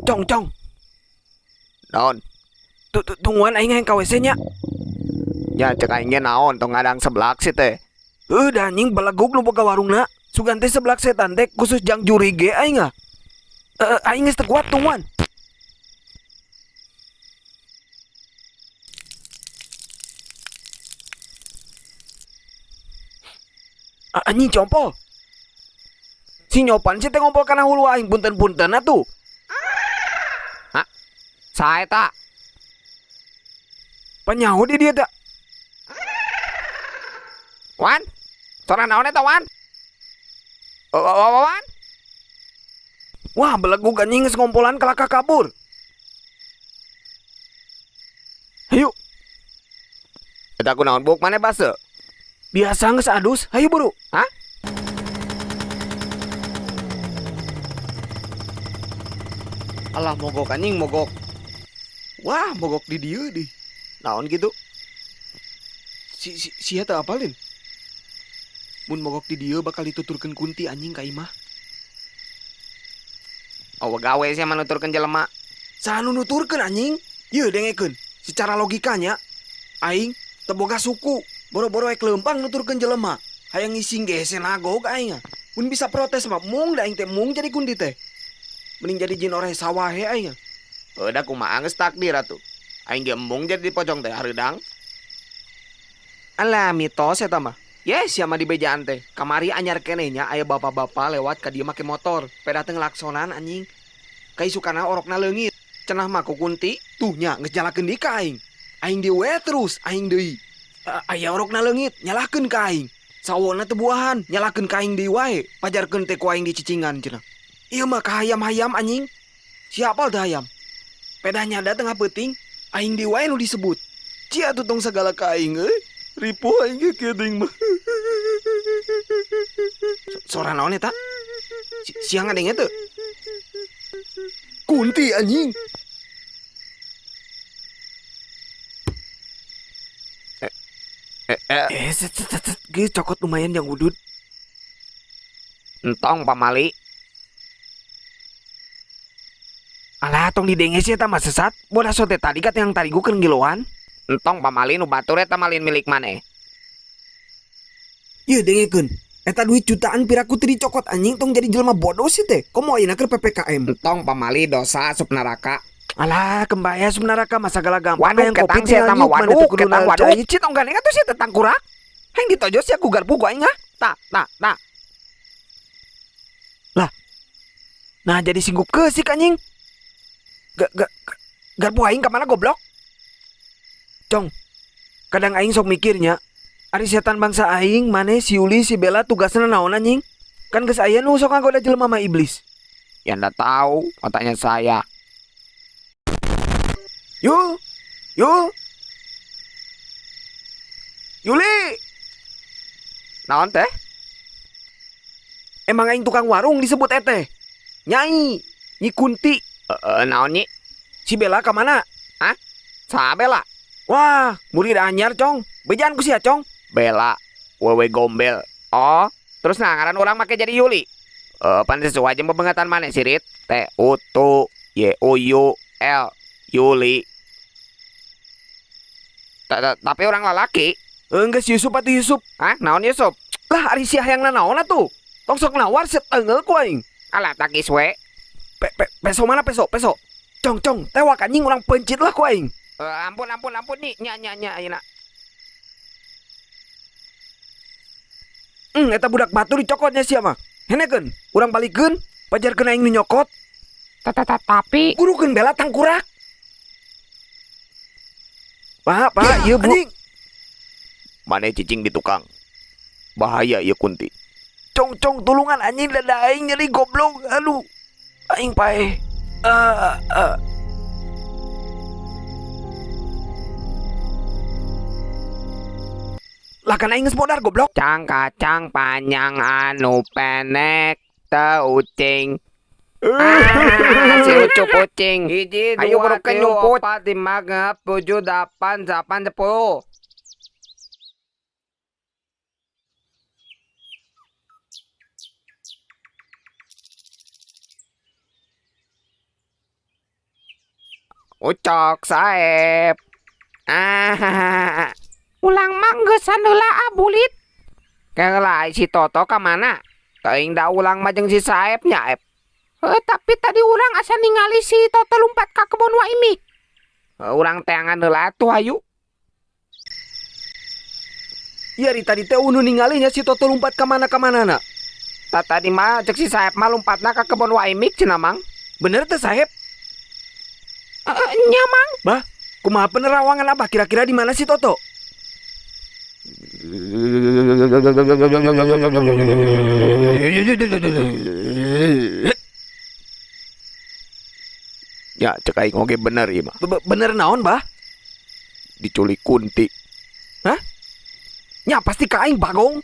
Cong cong. Naon? Tungguan aing hayang ka WC nya. Nya cek aing ge naon tong ngadang seblak sih teh. Heuh da anjing belegug nu boga warungna. Sugan teh seblak setan teh khusus jang juri ge aing ah. Aing geus teu kuat tungguan. Anjing compol. Si nyopan sih teh ngompol kana hulu aing punten-punten atuh. Hah? Saha eta? Panyaho di dia teh. Wan? Sora naon eta Wan? Wan? Wah, belegug anjing geus ngompolan kalakah kabur. Hayu. Eta kunaon buk maneh base? Biasa geus adus, hayu buru. Hah? Alah mogok anjing mogok. Wah, mogok di dieu di. Naon gitu? Si sia teu apalin. Mun mogok di dieu bakal dituturkeun kunti anjing ka imah. Oh, gawe sia mah nuturkeun jelema. Saha nu nuturkeun anjing? Yeuh dengekeun. Secara logikanya aing teu boga suku. Boro-boro ek leumpang nuturkeun jelema. Hayang ngising ge hese nagog aing. Mun bisa protes mah mung da aing teh mung jadi kunti teh. Mending jadi jin oreh sawah he aing. Heuh da kumaha geus takdir atuh. Aing ge embung jadi dipojong teh hareudang. Alah mitos eta mah. Yes, sia mah di bejaan teh. Kamari anyar keneh nya aya bapak-bapak lewat ka dieu make motor. Peda teh ngelaksonan anjing. Kaisukana orokna leungit. Cenah mah ku kunti, tuh nya geus nyalakeun deui ka aing. Aing deui we terus, aing deui. Aya orokna leungit, nyalahkeun ka aing. Sawona teu buahan, nyalahkeun ka aing deui wae. Pajarkeun teh ku aing dicicingan cenah. Ieu mah kahayam-hayam anjing. Siapa teh hayam? Pedah nyada tengah peuting, aing deui wae nu disebut. Cia atuh tong sagala ka aing euy. Ripuh aing ge kieu mah. Sora naon eta? Sia ngadenge teu? Kunti anjing. Set set set geus cokot lumayan yang udud. Entong pamali. Alah tong didenge sia eta mah sesat. Bodas sote tadi kat yang tadi keur ngiloan. Entong pamali nu batur eta malin milik maneh. Ieu dengekeun. Eta duit jutaan piraku teu dicokot anjing tong jadi jelema bodoh sih teh. Komo ayeuna keur PPKM. Entong pamali dosa asup neraka. Alah kembaya asup neraka mah sagala gampang. Waduh Hayang ketang kopi sia eta tinggal mah nyuk, mana waduh teu kudu ketang nalca. waduh. Ieu cit tong gandeng atuh sia teh tangkurak. Hayang ditojo sia ku garpu ku aing ah. Ta ta ta. Lah. Nah jadi singgup keusik anjing. Garpu aing ka mana goblok? Cong. Kadang aing sok mikirnya, ari setan bangsa aing maneh si Yuli si Bella tugasna naon anjing? Kan geus aya nu sok ngagoda jelema mah iblis. Ya ndak tahu, otaknya saya. Yul, Yul. Yuli. Naon teh? Emang aing tukang warung disebut eteh. Nyai, Nyi Kunti. Naon nyi? Si Bella ka mana? Hah? Saha Bella? Wah, murid anyar cong. Bejaan ku sia cong. Bella, wewe gombel. Oh, terus nah ngaran urang make jadi Yuli. Pan sesuai jeung pebengatan maneh sirit. T U T Y U U L Yuli. Tapi orang lalaki. Geus Yusuf atuh Yusuf. Hah? Naon Yusuf? Lah ari sia hayang nanaon atuh? Tong sok nawar setengel ku aing. Alah takis we. Peso mana peso? Peso. Cong cong, tewak anjing urang pencit lah ku aing. Ampun ampun ampun nih nya nya nya ayeuna. Eta budak batu dicokotnya sia mah. Henekeun, urang balikeun, pajarkeun aing nu nyokot. Tapi gurukeun Bella tangkurak. Pak, pak, ieu bu. Anjing. Maneh cicing di tukang. Bahaya ieu kunti. Cong cong tulungan anjing dada aing nyeri goblok. Aduh. Aing paeh. Lah kan aing geus modar goblok. Cang kacang panjang anu pendek teu ucing. Si ucup ucing. Hiji, Ayo dua, burukeun tilu, nyumput. opat, lima, genep, tujuh, delapan, delapan, 10. Ucok Saep. Ah, Ulang mah geus heula ah bulit. Keula si Toto ka mana? Teuing da ulang mah jeung si Saep nya, Ep. Heuh, tapi tadi urang asa ningali si Toto lumpat ka kebon Wa Imik. Urang teangan heula atuh hayu. Iya ri tadi teh unu ningalinya si Toto lumpat ka mana ka manana. Tah tadi mah cek si Saep mah lumpatna ka kebon Wa Imik cenah, Mang. Bener teh Saep? Nya, Mang. Bah, kumaha penerawangan Abah kira-kira di mana si Toto? Ya, cek aing oge bener ieu mah. Bener naon, Bah? Diculik kunti. Hah? Nya pasti ka aing bagong.